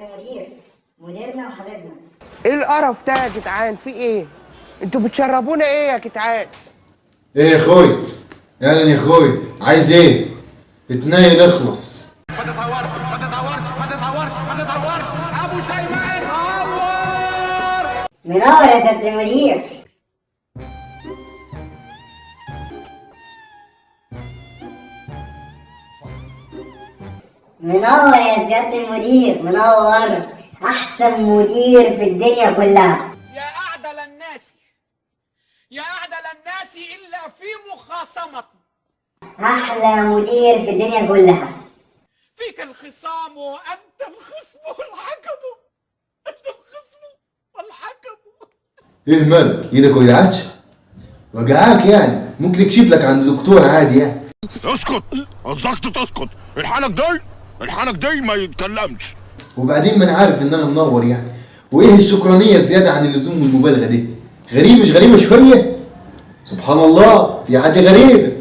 سيادة المدير، مديرنا وحبيبنا. ايه القرف ده يا جدعان؟ في ايه؟ انتوا بتشربونا ايه يا جدعان؟ ايه يا اخوي؟ اهلا يا اخوي، عايز ايه؟ اتنيل اخلص. ما تتهورش ما تتهورش ما تتهورش ما تتهورش، ابو شيماء اتهور. منور يا سيادة المدير. منور يا سيادة المدير، منور، أحسن مدير في الدنيا كلها. يا اعدل الناس، يا اعدل الناس الا في مخاصمتي. أحلى مدير في الدنيا كلها. فيك الخصام وانت الخصم والحكم، انت الخصم والحكم. ايه مالك؟ ايدك وجعتش؟ وجعاك يعني؟ ممكن اكشف لك عند دكتور عادي يعني. اسكت، الضغط تسكت، الحنك دي الحنك دي ما يتكلمش. وبعدين ما انا عارف ان انا منور يعني، وايه الشكرانيه الزيادة عن اللزوم والمبالغة دي؟ غريب مش غريبة شوية؟ سبحان الله، في حاجة غريبة.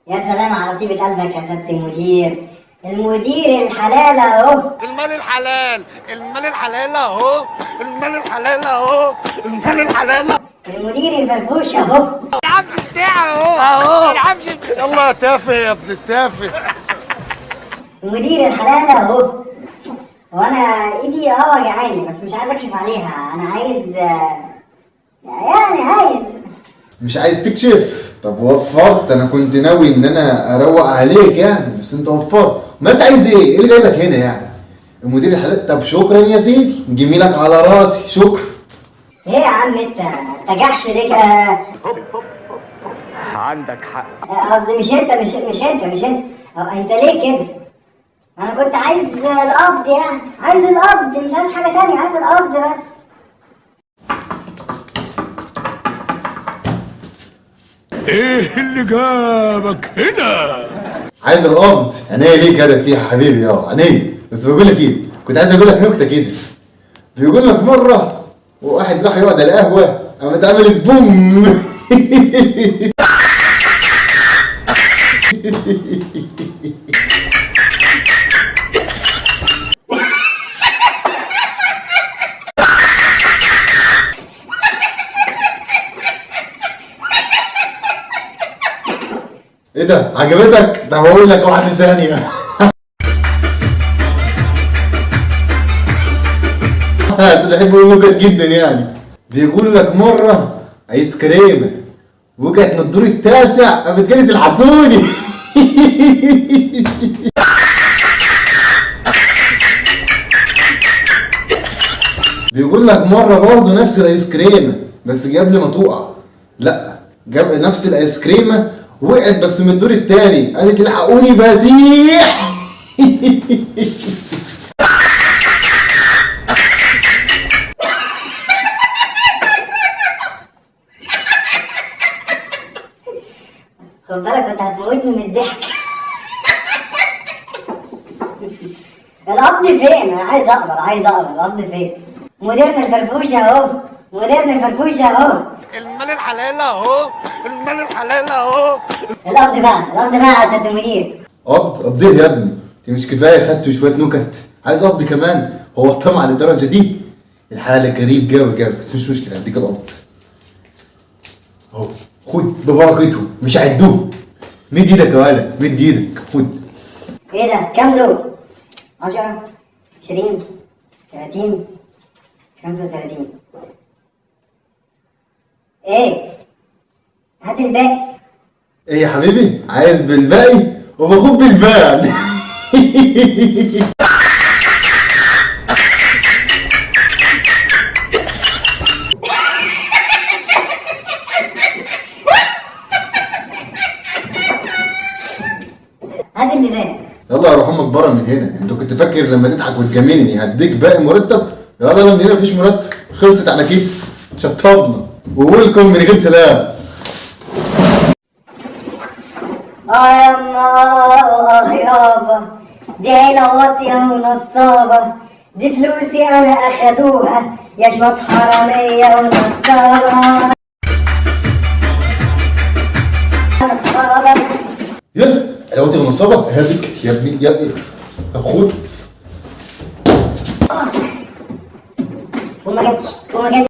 يا سلام على طيبة قلبك يا سيادة المدير، المدير الحلال أهو. المال الحلال، المال الحلال اهو، المال الحلال اهو، المال الحلال. المدير الفرفوش أهو. العفش بتاعه اهو اهو، العفش. يلا يا تافه يا ابن التافه. المدير الحلال أهو. وأنا إيدي وجعاني، بس مش عايز أكشف عليها، أنا عايز يعني عايز. مش عايز تكشف؟ طب وفرت، انا كنت ناوي ان انا اروق عليك يعني، بس انت وفرت. ما انت عايز ايه؟ ايه اللي جايبك هنا يعني؟ المدير الحلال. طب شكرا يا سيدي، جميلك على راسي، شكرا. ايه يا عم انت جحش ليه كده؟ عندك حق. قصدي مش انت، مش انت، مش انت، انت ليه كده؟ انا كنت عايز القبض يعني، عايز القبض، مش عايز حاجة تانية، عايز القبض بس. ايه اللي جابك هنا؟ عايز القبض؟ عينيا ليك يا سيحة حبيبي، عينيا. بس بقول لك ايه، كنت عايز اقول لك نكتة كده. بيقول لك مرة وواحد راح يقعد على القهوة، قام اتعمل بوم. ايه ده؟ عجبتك؟ طب اقول لك واحدة تانية. بس بحب اقول نكت جدا يعني. بيقول لك مرة ايس كريمة وقعت من الدور التاسع، قامت قالت الحسوني. بيقول لك مرة برضه نفس الايس كريمة، بس قبل ما تقع، لا جاب نفس الايس كريمة وقعت بس من الدور التاني، قالت الحقوني بزيح. خد بالك كنت هتموتني من الضحك. القبض فين؟ انا عايز اقبض، عايز اقبض، القبض فين؟ مديرنا الفرفوش اهو، مديرنا الفرفوش اهو. المال الحلال اهو، المال الحلال اهو. القبض بقى، القبض بقى يا سيادة المدير. قبض؟ قبض ايه يا ابني؟ انت مش كفاية خدت شوية نكت، عايز قبض كمان؟ هو الطمع للدرجة دي؟ الحالة غريب جوي جوي، بس مش مشكلة، هديك القبض اهو، خد ببركته، مش عدوه. مد ايدك يا ولد، مد ايدك، خد. ايه ده؟ كام دول؟ 10 20 30 35. ايه؟ هات الباقي. ايه يا حبيبي؟ عايز بالباقي؟ وباخد بالباقي. هات اللي باقي. يلا يا روح امك بره من هنا، انت كنت فاكر لما تضحك وتجاملني هديك باقي مرتب؟ يلا يلا من هنا، مفيش مرتب، خلصت على كده، شطبنا وولكم من غير سلام. يا الله، يابا، دي عيلة واطية ونصابة، دي فلوسي أنا أخدوها يا شوية حرامية ونصابة. نصابة. يلا عيلة واطية ونصابة، هاتك يا ابني يا ابني. طب خد. وما جاتش وما جاتش.